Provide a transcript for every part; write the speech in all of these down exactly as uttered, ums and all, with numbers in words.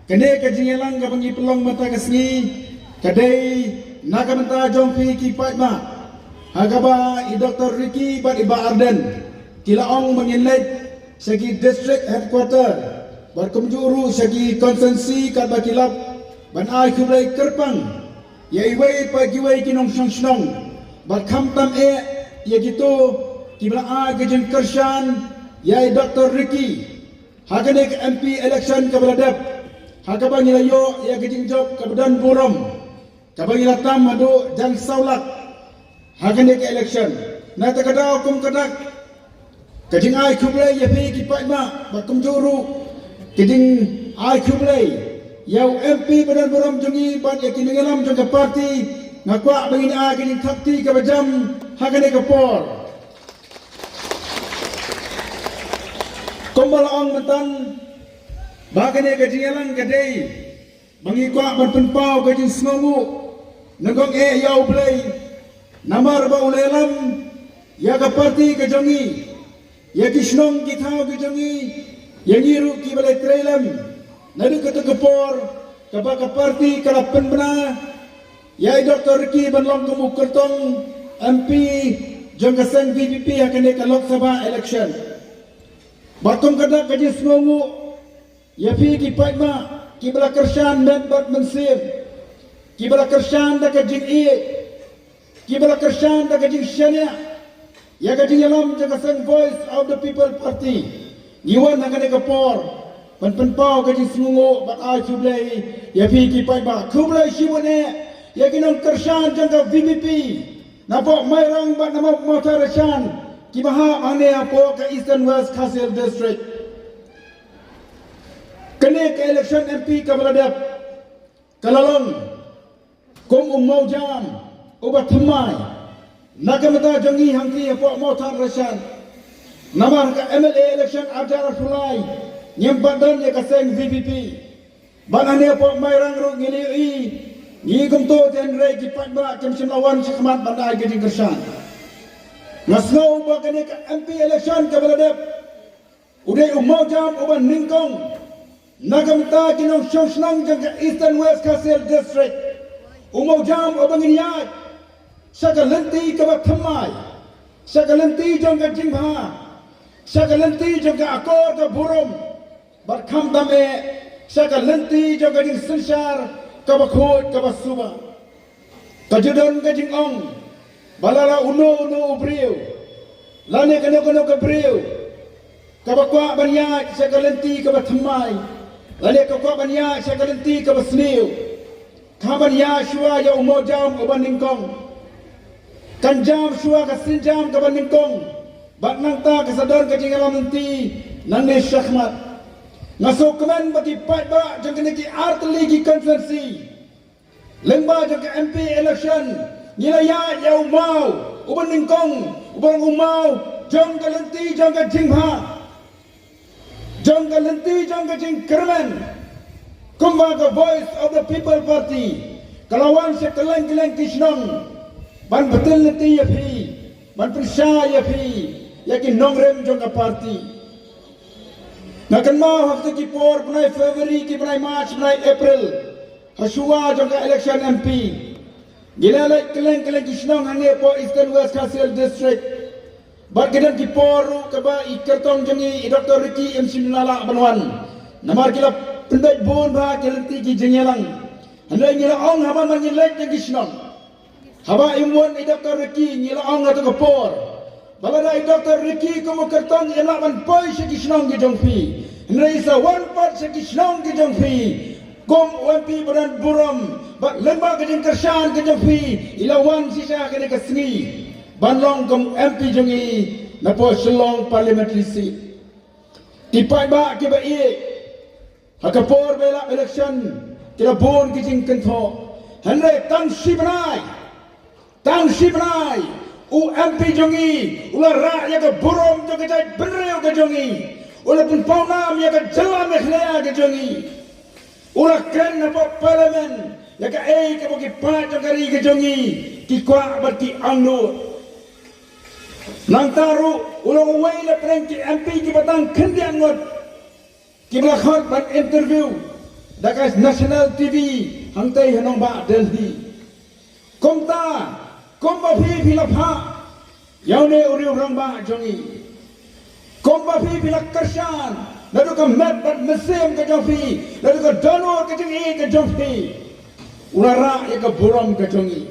Kane ka jingïalang kaba ngi pynlong mynta ka sngi ka dei na ka bynta jong phi ki paidbah, ha kaba i Doctor Ricky bad i Bah Ardent ki la ong ba ngin leit sha ki district headquarter bad kumjuh ruh sha ki constituency katba ki lap ban ai khublei kyrpang ïa iwei pa iwei ki nongshong shnong bad khamtam eh ïa kito kiba la ai ka jingkyrshan ïa i Doctor Ricky ha kane ka M P election kaba la dep, ha kaba ngi la ïoh ïa ka jingjop kaba don burom, kaba ngi la tam haduh jan saw lak ha kane ka election. Na kata ka daw kum ka dak ka jingai khublei ïa phi ki paidbah bad kumjuh ruh ka jingai khublei ïa u M P ba don burom jong ngi bad ïa ki nongïalam jong ka party. Nga kwah ba ngin ai ka jingthap kti kaba jam ha kane ka por. Kumba la ong mynta ba kane ka jingïalang ka dei ba ngi kwah ban pynpaw ka jingsngewnguh nyngkong eh ïa U Blei namar ba u la ïalam ïa ka party ka jong ngi, ïa ki shnong ki thaw ki jong ngi, ïa ngi ruh kiba la trei lem. Naduh kata ka por kaba ka party ka la pynbna ïa i Doctor Ricky ban long kum u kyrtong M P jong ka seng V P P ha kane ka Lok Sabha election. Bad kum ka dak ka jingsngewnguh ïa phi ki paidbah kiba la kyrshan met bad mynsiem, kiba la kyrshan da ka jingïeit, kiba la kyrshan da ka jingshaniah ïa ka jingïalam jong ka seng Voice of the People Party. Ngi wan ha kane ka por ban pynpaw ka jingsngewnguh bad ai khublei ïa phi ki paidbah. Khublei shibun eh ïa ki nongkyrshan jong ka V P P napoh Mairang bad napoh Mawthadraishan kiba hap hangne hapoh ka Eastern West Khasi Hills District. Kane ka election M P kaba la dep ka la long kum u mawjam uba thymmai na ka bynta jong ngi hangtei hapoh Mawthadraishan. Namar ka M L A election arhajar arphew lai ngim pat don ïa ka seng V P P. Bad hangne hapoh Mairang ruh ngi la ïohi, ngi kumto te hynrei ki paidbah kim shym la wan shakhmat ban ai ka jingkyrshan. Nga sngew ba kane ka M P election kaba la dep u dei u mawjam uba nyngkong na ka bynta ki nongshong shnong jong ka Eastern West Khasi Hills District. U mawjam uba ngin ïaid sha ka lynti kaba thymmai, sha ka lynti jong ka jingbha, sha ka lynti jong ka akor ka burom, bad khamtam eh sha ka lynti jong ka jingsynshar kaba khuid kaba suba. Ka ju don ka jingong ba lada uno uno u briew lane kano kano ka briew kaba kwah ban ïaid sha ka lynti kaba thymmai lane ka kwah ban ïaid sha ka lynti kaba sniew, ka ban ïaid shuwa ïa u mawjam uba nyngkong. Kan jam shuwa ka sienjam kaba nyngkong bad nangta ka sa don ka jingïalam lynti nangne shakhmat. Nga sngewkmen ba ki paidbah jong kine ki artylli ki constituency lyngba jong ka M P election ngi la ïaid ïa u maw uba nyngkong, uba long u maw jong ka lynti jong ka jingbha, jong ka lynti jong ka jingkyrmen. Kumba ka Voice of the People Party ka la wan sha kylleng kylleng ki shnong ban btin lynti ïa phi, ban pynshai ïa phi, ïa ki nongrim jong ka party. Nga kynmaw ha kito ki por bnai February, ki bnai March, bnai April, ha shuwa jong ka election M P, ngi la leit kylleng kylleng ki shnong hangne hapoh Eastern West Khasi Hills District. Bad ki don ki por ruh kaba i kyrtong jong ngi i Doctor Ricky im shym la lah ban wan namar ki la pynbeit bun bha ki lynti ki jingïalang. Hynrei ngi la ong haba ma ngi leit na ki shnong, haba im wan i Doctor Ricky, ngi la ong ha kata ka por ba lada i Doctor Ricky kum u kyrtong im lah ban poi sha ki shnong ki jong phi, hynrei i sa wan pat sha ki shnong ki jong phi kum u M P ba don burom bad lyngba ka jingkyrshan ka jong phi i la wan shisha kane ka sngi ban long kum u M P jong ngi napoh Shillong Parliamentary Seat. Ki paidbah kiba ïeit, ha ka por ba ïalap election ki la bun ki jingkynthoh. Hynrei tang shi bnai, tang shi bnai u M P jong ngi u la rah ïa ka burom jong ka jaitbynriew ka jong ngi, u la pynpaw nam ïa ka jylla Meghalaya ka jong ngi. U la kren hapoh Parliament ïa kaei kaba ki paid jong ka ri ka jong ngi ki kwah bad ki angnud. Nangta ruh u long uwei na pdeng ki M P kiba tang khyndiat ngut kiba la khot ban interview. da ka National T V hangtei ha nongbah Delhi. Kumta, kumba phi phi la phah ïa une u riew rangbah jong ngi. Kumba phi phi la kyrshan naduh ka met bad mynsiem ka jong phi, naduh ka dohnud ka jong ngi ka jong phi. U la rah ïa ka burom ka jong ngi.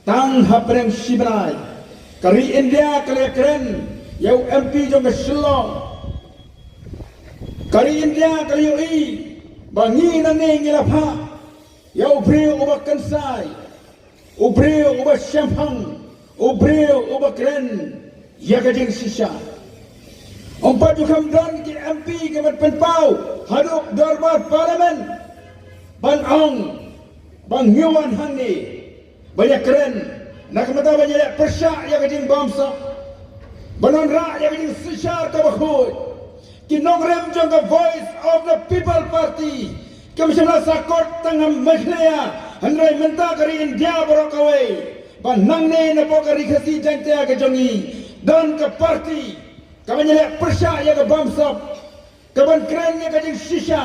Tang hapdeng shi bnai ka ri India ka la kren ïa u M P jong ka Shillong. Ka ri India ka la ïohi ba ngi nangne ngi la phah ïa u briew uba kynsai, u briew uba shemphang, u briew uba kren ïa ka jingshisha. Ym pat ju kham don ki M P kiban pynpaw haduh dorbar Parliament ban ong ba ngi wan hangne ban ïa kren na ka bynta ban ïa leh pyrshah ïa ka jingbamsap, ban wanrah ïa ka jingsynshar kaba khuid. Ki nongrim jong ka Voice of the People Party kim shym la sahkut tang ha Meghalaya, hynrei mynta ka ri India baroh kawei, ba nangne napoh ka Ri Khasi Jaiñtia ka jong ngi don ka party kaban ïa leh pyrshah ïa ka bamsap, kaban kren ïa ka jingshisha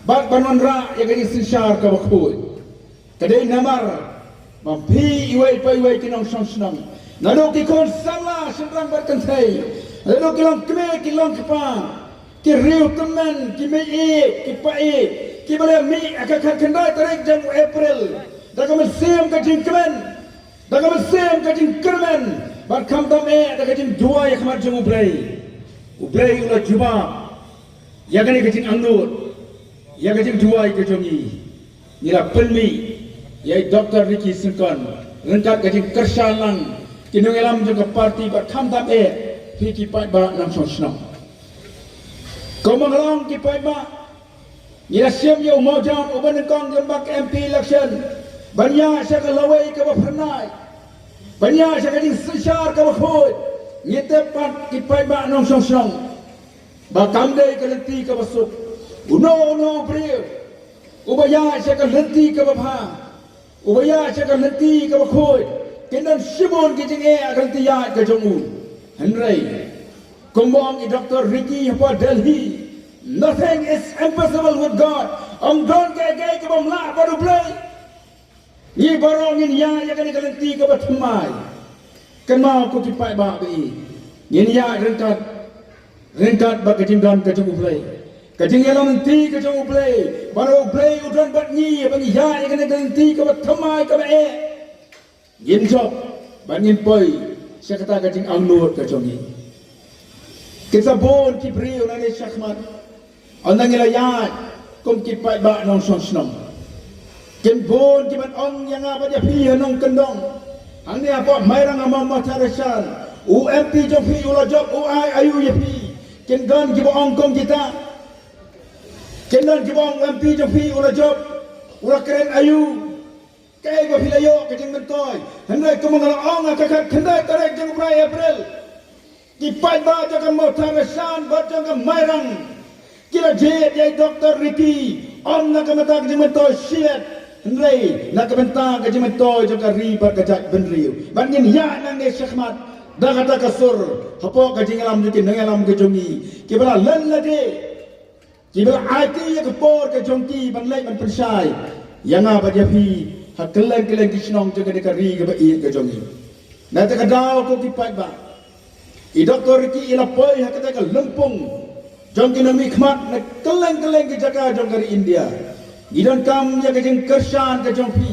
bad ban wanrah ïa ka jingsynshar kaba khuid. Ka dei namar ba phi iwei pa iwei ki nongshong shnong, naduh ki khun samla shynrang bad kynthei, naduh ki long kmie ki long kpa, ki riew tymmen, ki mei ïeit, ki pa ïeit, kiba la mih ha ka khatkhyndai tarik jong u April da ka mynsiem ka jingkmen, da ka mynsiem ka jingkyrmen bad khamtam eh da ka jingduwai ha khmat jong U Blei. U Blei u la jubab ïa kane ka jingangnud, ïa ka jingduwai ka jong ngi. Ngi la pynmih ïa i Doctor Ricky Syngkon ryngkat ka jingkyrshan lang ki nongïalam jong ka party bad khamtam eh phi ki paidbah nongshong shnong. Kumba nga la ong, ki paidbah, ngi la shim ïa u mawjam uba nyngkong lyngba ka M P election ban ïaid sha ka lawei kaba phyrnai, ban ïaid sha ka jingsynshar kaba khuid. Ngi tip pat, ki paidbah nongshong shnong, ba kam dei ka lynti kaba suk. Uno uno u briew uba ïaid sha ka lynti kaba bha, uba ïaid sha ka lynti kaba khuid, kin don shibun ki jingeh ha ka lynti ïaid ka jong u. Hynrei kumba ong i Doctor Ricky hapoh Delhi, "Nothing is impossible with God." Ym don kaei kaei kaba ym lah bad U Blei. Ngi baroh ngin ïaid ïa kane ka lynti kaba thymmai. Kynmaw ko ki paidbah ba ïeit, ngin ïaid ryngkat, ryngkat bad ka jingdon ka jong U Blei, ka jingïalam lynti ka jong U Blei. Baroh U Blei u don bad ngi ba ngin ïaid ïa kane ka lynti kaba thymmai kaba eh. Ngin jop bad ngin poi sha kata ka jingangnud ka jong ngi. Kin sa bun ki briew nangne shakhmat, ynda ngi la ïaid kum ki paidbah nongshong shnong, kin bun kiban ong ïa nga bad ïa phi ha nongkyndong, "Hangne hapoh Mairang ha Mawthadraishan, u M P jong phi u la jop, u ai aïu ïa phi?" Kin don kiba ong kum kita. Kin don kiba ong, "U M P jong phi u la jop, u la kren aïu?" Kaei ba phi la ïoh ka jingmyntoi? Hynrei kumba nga la ong, ha ka khatkhyndai tarik jong u bnai April, ki paidbah jong ka Mawthadraishan bad jong ka Mairang ki la jied ïa i Doctor Ricky, ym na ka bynta ka jingmyntoi shimet, hynrei na ka bynta ka jingmyntoi jong ka ri bad ka jaitbynriew. Bad ngin ïaid nangne shakhmat da kata ka sur hapoh ka jingïalam jong ki nongïalam ka jong ngi, kiba la len lade, kiba la aiti ïa ka por ka jong ki ban leit ban pynshai ïa nga bad ïa phi ha kylleng kylleng ki shnong jong kane ka ri kaba ïeit ka jong ngi. Na kata ka daw, ko ki paidbah, i Doctor Ricky i la poi ha kata ka lympung jong ki nongmihkhmat na kylleng kylleng ki jaka jong ka ri India. Ngi donkam ïa ka jingkyrshan ka jong phi,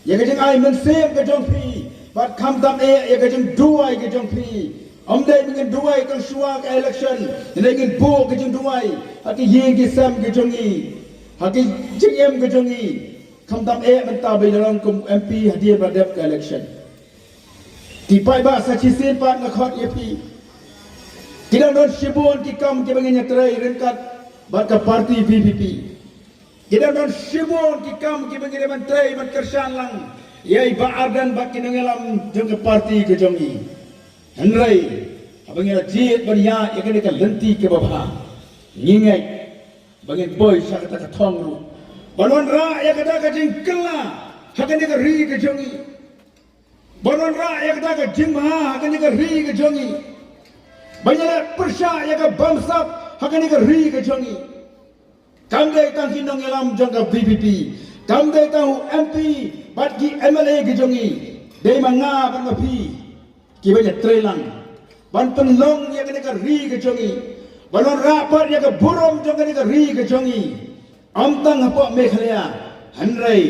ïa ka jingai mynsiem ka jong phi, bad khamtam eh ïa ka jingduwai ka jong phi. Ym dei ba ngin duwai tang shuwa ka election, hynrei ngin buh ka jingduwai ha ki ïing ki sem ka jong ngi, ha ki jingim ka jong ngi, khamtam eh mynta ba ngi la long kum M P hadien ba dep ka election. Ki paidbah, sa shisien pat nga khot ïa phi, ki dang don shibun ki kam kiba ngin ïatrei ryngkat bad ka party V P P. Ki dang don shibun ki kam kiba ngi dei ban trei ban kyrshan lang ïa i Bah Ardent bad ki nongïalam jong ka party ka jong ngi. Hynrei haba ngi la jied ban ïaid ïa kane ka lynti kaba bha, ngi ngeit ba ngin poi sha kata ka thong ruh ban wanrah ïa kata ka jingkylla ha kane ka ri ka jong ngi, ban wanrah ïa kata ka jingbha ha kane ka ri ka jong ngi, ban ïaleh pyrshah ïa ka bamsap ha kane ka ri ka jong ngi. Kam dei tang ki nongïalam jong ka VPP, kam dei tang u MP bad ki MLA ki jong ngi. Dei ma nga bad ma phi kiba ïatreilang ban pynlong ïa kane ka ri ka jong ngi, ban wanrah pat ïa ka burom jong kane ka ri ka jong ngi. Ym tang hapoh Meghalaya, hynrei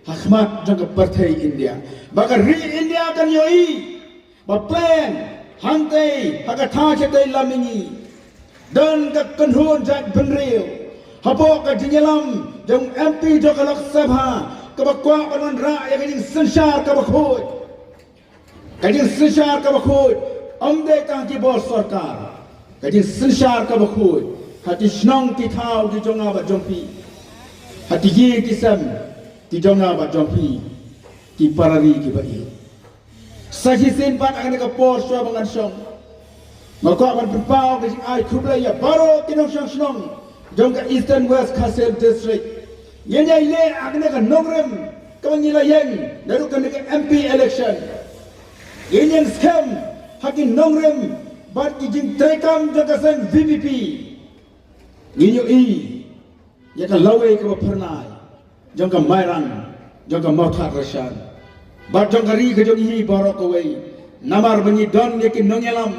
ha khmat jong ka pyrthei India, ba ka ri India kan ïohi ba pyrshah hangtei ha ka thaiñ shatei lam mihngi, don ka kynhun jaitbynriew hapoh ka jingïalam jong MP jong ka Lok Sabha, kaba kwah ban wanrah ïa ka jingsynshar kaba khuid. Ka jingsynshar kaba khuid ym dei tang ki bor sorkar. Ka jingsynshar kaba khuid ha ki shnong ki thaw ki jong nga bad jong phi, ha ki ïing ki sem ki jong nga bad jong phi, ki para ri kiba ïeit. Sa shisien pat ha kane ka por shuwa ba ngan shong, nga kwah ban pynpaw ka jingai khublei ïa baroh ki nongshong shnong jong ka Eastern West Khasi Hills District. Ngin ïai leh ha kane ka nongrim kaba ngi la ïeng naduh kane ka MP election. Ngin ïeng skhem ha ki nongrim bad ki jingtreikam jong ka seng VPP. Ngin ïohi ïa ka lawei kaba phyrnai jong ka Mairang, jong ka Mawthadraishan bad jong ka ri ka jong ngi baroh kawei. Namar ba ngi don ïa ki nongïalam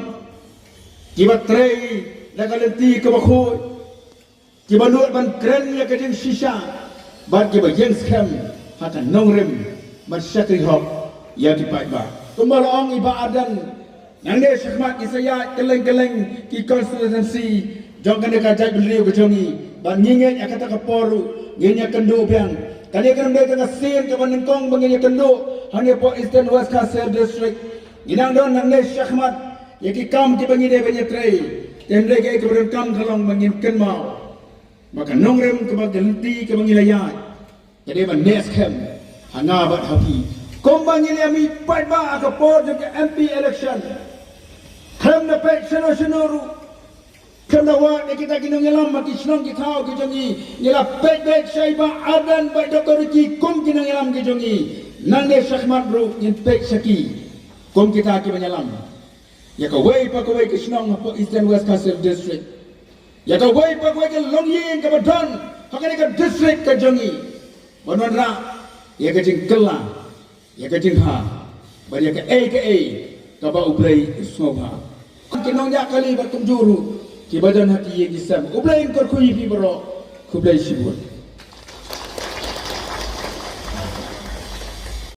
kiba trei da ka lynti kaba khuid, kiba nud ban kren ïa ka jingshisha bad kiba ïeng skhem ha ka nongrim ban shakri hok ïa ki paidbah. Kumba la ong i Bah Ardent, nangne shakhmat ngi sa ïaid kylleng kylleng ki constituency jong kane ka jaitbynriew ka jong ngi. Bad ngi ngeit ïa kata ka por ruh ngin ïakynduh biang. Kane kan dei ka sien kaba nyngkong ba ngin ïakynduh hangne hapoh Eastern West Khasi Hills District. Ngi nang don nangne shakhmat ïa ki kam kiba ngi dei ban ïatrei. Te hynrei kaei kaba donkam ka long ba ngin kynmaw ba ka nongrim kaba ka lynti kaba ngi la ïaid ka dei ban neh skhem ha nga bad ha phi. Kumba ngi la mih paidbah ha ka por jong ka MP election, khlem da peit shano shano ruh, khlem da wad ïa kita ki nongïalam ha ki shnong ki thaw ki jong ngi, ngi la peit beit sha i Bah Ardent bad Doctor Ricky kum ki nongïalam ki jong ngi. Nangne shakhmat ruh ngin peit sha ki kum kita kiba ïalam ïa kawei pa kawei ka shnong hapoh Eastern West Khasi Hills District, ïa kawei pa kawei ka longïing kaba don ha kane ka district ka jong ngi, ban wanrah ïa ka jingkylla, ïa ka jingbha bad ïa kaei kaei kaba U Blei u sngewbha. Ki nongñiah kali bad kumjuh ruh kiba don ha ki ïing ki sem, U Blei un kyrkhu ïa phi baroh. Khublei shibun.